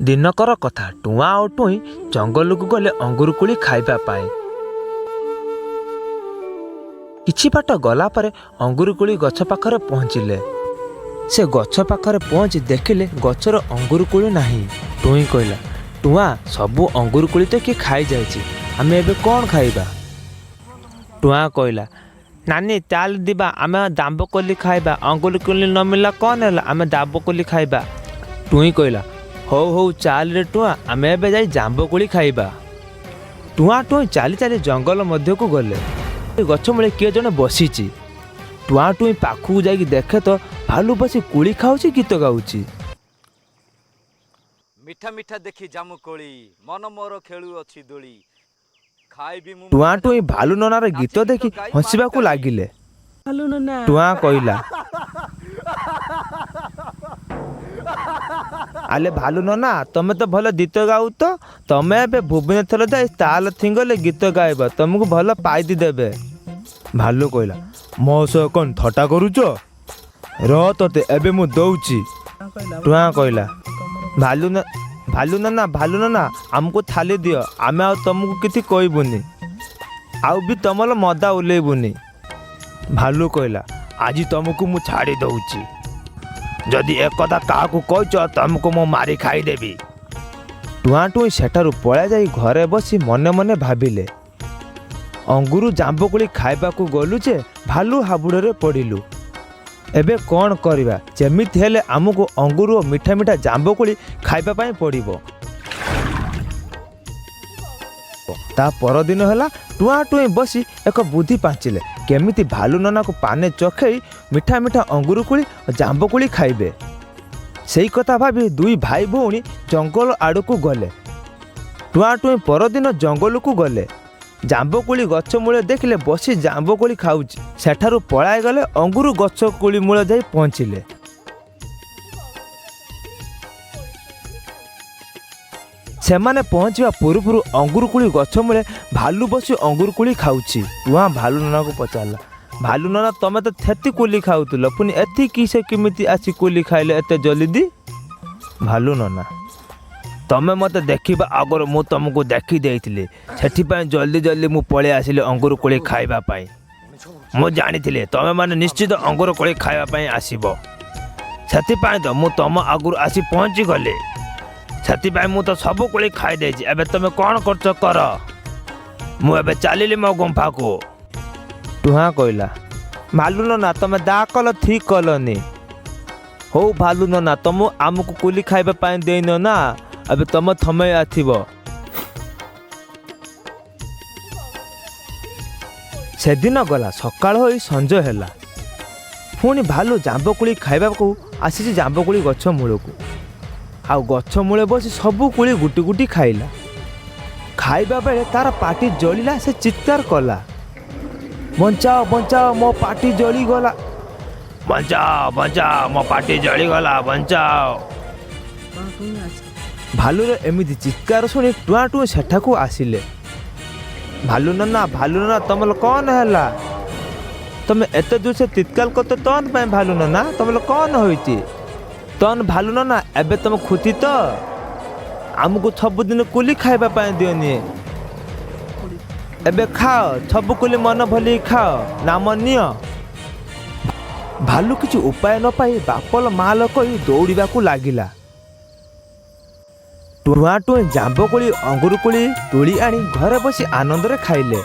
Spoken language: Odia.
ଦିନକର କଥା, ଟୁଆଁ ଆଉ ଟୁଇଁ ଜଙ୍ଗଲକୁ ଗଲେ ଅଙ୍ଗୁର କୋଳି ଖାଇବା ପାଇଁ। କିଛି ବାଟ ଗଲା ପରେ ଅଙ୍ଗୁର କୋଳି ଗଛ ପାଖରେ ପହଞ୍ଚିଲେ। ସେ ଗଛ ପାଖରେ ପହଞ୍ଚି ଦେଖିଲେ ଗଛର ଅଙ୍ଗୁର କୋଳି ନାହିଁ। ଟୁଇଁ କହିଲା, ଟୁଆଁ, ସବୁ ଅଙ୍ଗୁର କୋଳି ତ କିଏ ଖାଇଯାଇଛି, ଆମେ ଏବେ କ'ଣ ଖାଇବା? ଟୁଆଁ କହିଲା, ନାନୀ, ଚାଲ ଯିବା, ଆମେ ଜାମ୍ବ କୋଲି ଖାଇବା। ଅଙ୍ଗୁର କୋଳି ନ ମିଳିଲା କ'ଣ ହେଲା, ଆମେ ଜାମ୍ବ କୋଲି ଖାଇବା। ଟୁଇଁ କହିଲା, ହଉ ହଉ, ଚାଲରେ ଟୁଆଁ, ଆମେ ଏବେ ଯାଇ ଜାମ୍ବ କୋଳି ଖାଇବା। ଟୁଆଁ ଟୁଇଁ ଚାଲି ଚାଲି ଜଙ୍ଗଲ ମଧ୍ୟକୁ ଗଲେ। ଗଛ ମୂଳେ କିଏ ଜଣେ ବସିଛି। ଟୁଆଁ ଟୁଇଁ ପାଖକୁ ଯାଇକି ଦେଖେ ତ ଭାଲୁ ବସି କୋଳି ଖାଉଛି, ଗୀତ ଗାଉଛି। ମିଠା ମିଠା ଦେଖି ଜାମୁ କୋଳି, ମନ ମୋର ଖେଳୁଅଛି ଦୋଳି, ଖାଇବି ମୁଁ। ଟୁଆଁ ଟୁଇଁ ଭାଲୁ ନନାର ଗୀତ ଦେଖି ହସିବାକୁ ଲାଗିଲେ। ଭାଲୁ ନନା। ଟୁଆଁ କହିଲା, ଆଲେ ଭାଲୁ ନନା, ତମେ ତ ଭଲ ଗୀତ ଗାଉ ତ, ତମେ ଏବେ ଭୁବନେଶ୍ୱର ଯାଇ ତାଲ ଥିଙ୍ଗଲେ ଗୀତ ଗାଇବ, ତମକୁ ଭଲ ପାଇଦି ଦେବେ। ଭାଲୁ କହିଲା, ମୋ ସହ କ'ଣ ଥଟ୍ଟା କରୁଛ? ର, ତତେ ଏବେ ମୁଁ ଦଉଛି। ଟୁଆଁ କହିଲା, ଭାଲୁ ନା ଭାଲୁ ନନା, ଭାଲୁ ନନା, ଆମକୁ ଥାଲି ଦିଅ, ଆମେ ଆଉ ତମକୁ କିଛି କହିବୁନି, ଆଉ ବି ତମର ମଦା ଓହ୍ଲେଇବୁନି। ଭାଲୁ କହିଲା, ଆଜି ତମକୁ ମୁଁ ଛାଡ଼ି ଦଉଛି, ଯଦି ଏକଥା କାହାକୁ କହିଛ ତମକୁ ମୁଁ ମାରି ଖାଇଦେବି। ଟୁଆଁ ଟୁଇଁ ସେଠାରୁ ପଳାଇ ଯାଇ ଘରେ ବସି ମନେ ମନେ ଭାବିଲେ, ଅଙ୍ଗୁରୁ ଜାମ୍ବୁକୋଳି ଖାଇବାକୁ ଗଲୁ ଯେ ଭାଲୁ ହାବୁଡ଼ରେ ପଡ଼ିଲୁ, ଏବେ କ'ଣ କରିବା? ଯେମିତି ହେଲେ ଆମକୁ ଅଙ୍ଗୁରୁ ଓ ମିଠା ମିଠା ଜାମ୍ବୁକୋଳି ଖାଇବା ପାଇଁ ପଡ଼ିବ। ତା ପରଦିନ ହେଲା, ଟୁଆଁ ଟୁଇଁ ବସି ଏକ ବୁଦ୍ଧି ପାଞ୍ଚିଲେ, କେମିତି ଭାଲୁ ନନାକୁ ପାନେ ଚଖେଇ ମିଠା ମିଠା ଅଙ୍ଗୁର କୋଳି ଓ ଜାମ୍ବୁ କୋଳି ଖାଇବେ। ସେଇ କଥା ଭାବି ଦୁଇ ଭାଇ ଭଉଣୀ ଜଙ୍ଗଲ ଆଡ଼କୁ ଗଲେ। ଟୁଆଁ ଟୁଇଁ ପରଦିନ ଜଙ୍ଗଲକୁ ଗଲେ। ଜାମ୍ବୁକୋଳି ଗଛ ମୂଳେ ଦେଖିଲେ ବସି ଜାମ୍ବୁକୋଳି ଖାଉଛି। ସେଠାରୁ ପଳାଇଗଲେ, ଅଙ୍ଗୁର ଗଛ କୋଳି ମୂଳେ ଯାଇ ପହଞ୍ଚିଲେ। ସେମାନେ ପହଞ୍ଚିବା ପୂର୍ବରୁ ଅଙ୍ଗୁର କୋଳି ଗଛ ମୂଳେ ଭାଲୁ ବସି ଅଙ୍ଗୁର କୋଳି ଖାଉଛି। ଟୁଆଁ ଭାଲୁ ନନାକୁ ପଚାରିଲା, ଭାଲୁ ନନା, ତମେ ତ ଥେତି କୋଲି ଖାଉଥିଲ, ପୁଣି ଏତିକି ସେ କେମିତି ଆସି କୋଲି ଖାଇଲେ ଏତେ ଜଲଦି? ଭାଲୁ ନନା, ତମେ ମୋତେ ଦେଖିବା ଆଗରୁ ମୁଁ ତମକୁ ଦେଖି ଦେଇଥିଲି, ସେଥିପାଇଁ ଜଲ୍ଦି ଜଲ୍ଦି ମୁଁ ପଳେଇ ଆସିଲି ଅଙ୍ଗୁର କୋଳି ଖାଇବା ପାଇଁ। ମୁଁ ଜାଣିଥିଲି ତମେମାନେ ନିଶ୍ଚିତ ଅଙ୍ଗୁର କୋଳି ଖାଇବା ପାଇଁ ଆସିବ, ସେଥିପାଇଁ ତ ମୁଁ ତମ ଆଗରୁ ଆସି ପହଞ୍ଚିଗଲି। ସେଥିପାଇଁ ମୁଁ ତ ସବୁ କୋଳି ଖାଇ ଦେଇଛି, ଏବେ ତମେ କ'ଣ କରୁଛ କର, ମୁଁ ଏବେ ଚାଲିଲି ମୋ ଗୁମ୍ଫାକୁ। ଟୁହାଁ କହିଲା, ଭାଲୁ ନନା, ତମେ ଦା କଲ ଠିକ୍ କଲନି। ହଉ ଭାଲୁ ନନା, ତମ ଆମକୁ କୋଲି ଖାଇବା ପାଇଁ ଦେଇନ ନା, ଏବେ ତମ ଥମେ ଆସିବ। ସେଦିନ ଗଲା, ସକାଳ ହୋଇ ସଞ୍ଜ ହେଲା। ପୁଣି ଭାଲୁ ଜାମ୍ବୁକୋଳି ଖାଇବାକୁ ଆସିଛି ଜାମ୍ବୁକୋଳି ଗଛ ମୂଳକୁ। ଆଉ ଗଛ ମୂଳେ ବସି ସବୁ କୋଳି ଗୁଟି ଗୁଟି ଖାଇଲା। ଖାଇବା ବେଳେ ତାର ପାଟି ଜଳିଲା, ସେ ଚିତ୍କାର କଲା, ବଞ୍ଚାଅ ବଞ୍ଚାଅ, ମୋ ପାଟି ଜଳିଗଲା, ବଞ୍ଚାଅ ବଞ୍ଚାଅ, ମୋ ପାଟି ଜଳିଗଲା, ବଞ୍ଚାଅ। ଭାଲୁର ଏମିତି ଚିତ୍କାର ଶୁଣି ଟୁଆଁ ଟୁଇଁ ସେଠାକୁ ଆସିଲେ। ଭାଲୁ ନନା, ଭାଲୁ ନନା, ତମର କ'ଣ ହେଲା? ତମେ ଏତେ ଜୋରସେ ଚିତ୍କାର କରୁଛ ତନ ପାଇଁ? ଭାଲୁ ନନା, ତମର କ'ଣ ହୋଇଛି ତନ? ଭାଲୁ ନନା, ଏବେ ତମେ ଖୁସି ତ? ଆମକୁ ସବୁଦିନ କୁଲି ଖାଇବା ପାଇଁ ଦିଅନି, ଏବେ ଖାଅ ସବୁ କୁଲି, ମନ ଭଲି ଖାଅ, ନାମ ନିଅ। ଭାଲୁ କିଛି ଉପାୟ ନ ପାଇ ବାପଲ ମାଲ କହି ଦୌଡ଼ିବାକୁ ଲାଗିଲା। ଟୁଆଁ ଟୁଇଁ ଜାମ୍ବୁକୋଳି ଅଙ୍ଗୁର କୋଳି ତୋଳି ଆଣି ଘରେ ବସି ଆନନ୍ଦରେ ଖାଇଲେ।